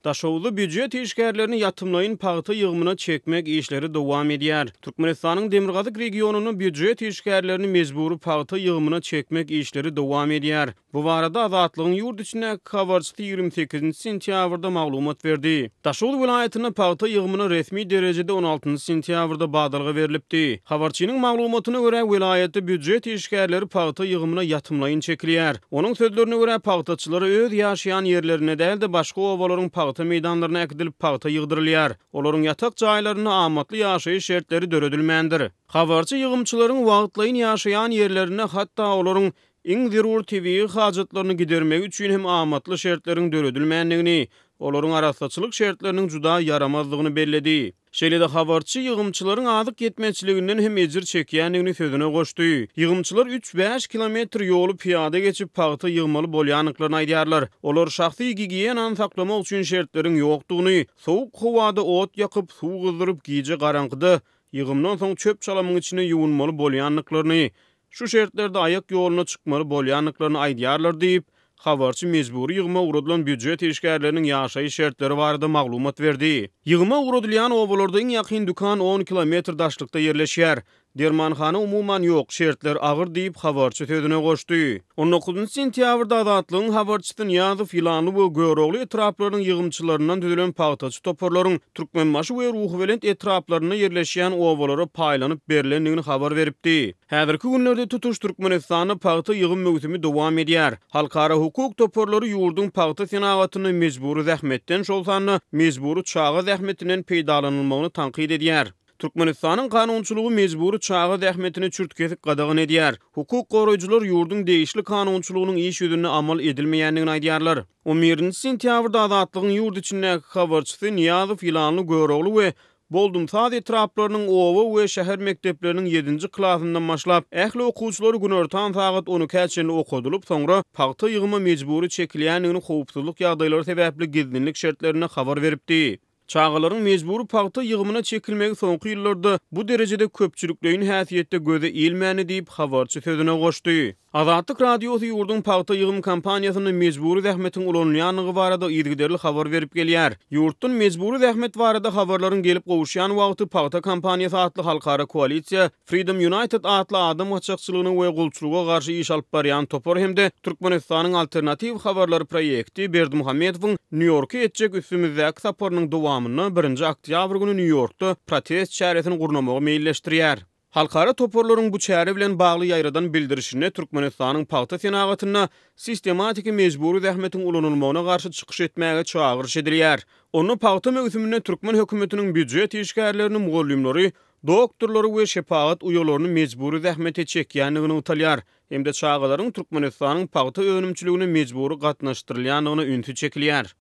Daşoguzda býujet işgärlerini ýatymlaýyn pagta ýygymyna çekmek işleri dowam edýär. Türkmenistanyň demirgazyk regionynda býujet işgärlerini mejbury pagta ýygymyna çekmek işleri dowam edýär. Bu barada Azatlygyň ýurt içindäki habarçysy 28-nji sentýabrda maglumat berdi. Daşoguz welaýatynda pagta ýygymyna resmi derejede on altynjy sentýabrda badalga berlipdi. Habarçynyň maglumatyna görä, welaýatda býujet işgärleri pagta ýygymyna ýatymlaýyn çekilýär. Onuň sözlerine görä, pagtaçylara öz ýaşaýan ýerlerinde däl-de, başga obalaryň pagta meýdanlaryna äkidilip pagta ýygdyrylýar. Olaryň ýatak jaýlarynda amatly ýaşaýyş şertleri döredilmändir. Habarçy ýygymçylaryň wagtlaýyn ýaşaýan ýerlerinde hatda olaryň iň zerur tebigy hajatlaryny gidermegi üçin hem amatly şertleriň döredilmändigini, olaryň arassaçylyk şertleriniň juda ýaramazdygyny belledi. Şeýle-de habarçy ýygymçylaryň azyk ýetmezçiliginden hem ejir çekýändigini sözüne goşdy. Ýygymçylar üç-bäş kilometr ýoly pyýada geçip, pagta ýygmaly bolýandyklaryny aýdýarlar. Olar şahsy gigiýenany saklamak üçin şertleriň ýokdugyny, sowuk howada ot ýakyp, suw gyzdyryp, gije garaňkyda, ýygymdan soň çöp-çalamyň içinde ýuwunmaly bolýandyklaryny, Şu şertlerde aýak ýoluna çykmaly bolýandyklaryny aýdýarlar diýip, habarçy mejbury ýygyma ugradylan býujet işgärleriniň ýaşaýyş şertleri barada maglumat berdi. Ýygyma ugradylýan obalarda iň ýakyn dükan on kilometr daşlykda ýerleşýär. Dermanhana umuman ýok, şertler agyr diýip, habarçy sözüne goşdy. On dokuzynjy sentýabrda Azatlygyň habarçysy Nyýazow Ýylanly we Görogly etraplarynyň ýygymçylaryndan düzülen pagtaçy toparlaryň Türkmenbaşy we Ruhubelent etraplarynda ýerleşýän obalara paýlanyp berlendigini habar beripdi. Häzirki günlerde tutuş Türkmenistanda pagta ýygym möwsümi dowam edýär. Halkara hukuk toparlary ýurduň pagta senagatynda mejbury zähmetden, şol sanda mejbury çaga zähmetinden peýdalanylmagyny tankyt edýär. Türkmenistanyň kanunçylygy mejbury çaga zähmetini çürt-kesik gadagan edýär. Hukuk goraýjylar ýurduň degişli kanunçylygynyň iş ýüzünde amal edilmeýändigini aýdýarlar. On birinji sentýabrda Azatlygyň ýurt içindäki habarçysy Nyýazow Ýylanly Görogly we Boldumsaz etraplarynyň oba we şäher mekdepleriniň ýedinji klasyndan başlap, ähli okuwçylary günortan sagat on ikä çenli okadylyp, soňra pagta ýygyma mejbury çekilýändigini howpsuzlyk ýagdaýlary sebäpli gizlinlik şertlerinde habar beripdi. Çagalaryň mejbury pagta ýygymyna çekilmegi soňky ýyllarda bu derejede köpçülikleýin häsiýetde göze ilmändi diýip, habarçy sözüne goşdy. Azatlyk Radiosy ýurduň pagta ýygym kampaniýasynda mejbury zähmetiň ulanylýandygy barada yzygiderli habar berip gelýär. Ýurtdan mejbury zähmet barada habarlaryň gelip gowuşýan wagty Pagta kampaniýasy atly halkara koalisiýa, Freedom United atly adam gaçakçylygyna we gulçulyga garşy iş alyp barýan topar hem-de Türkmenistanyň Alternatiw habarlary proýekti Berdimuhamedowyň Nýu-Ýorka etjek üstümizdäki saparynyň dowamynda birinji oktýabr güni Nýu-Ýorkda protest çäresini gurnamagy meýilleşdirýär. Halkara toparlaryň bu çäre bilen bagly ýaýradan bildirişinde Türkmenistanyň pagta senagatynda sistematiki mejbury zähmetiň ulanylmagyna garşy çykyş etmäge çagyryş edilýär. Onda pagta möwsüminde türkmen hökümetiniň býujet işgärlerini, mugallymlary, doktorlary we şepagat uýalaryny mejbury zähmete çekýändigi nygtalýar hem-de çagalaryň Türkmenistanyň pagta önümçiligine mejbury gatnaşdyrylýandygyna ünsi çekilýär.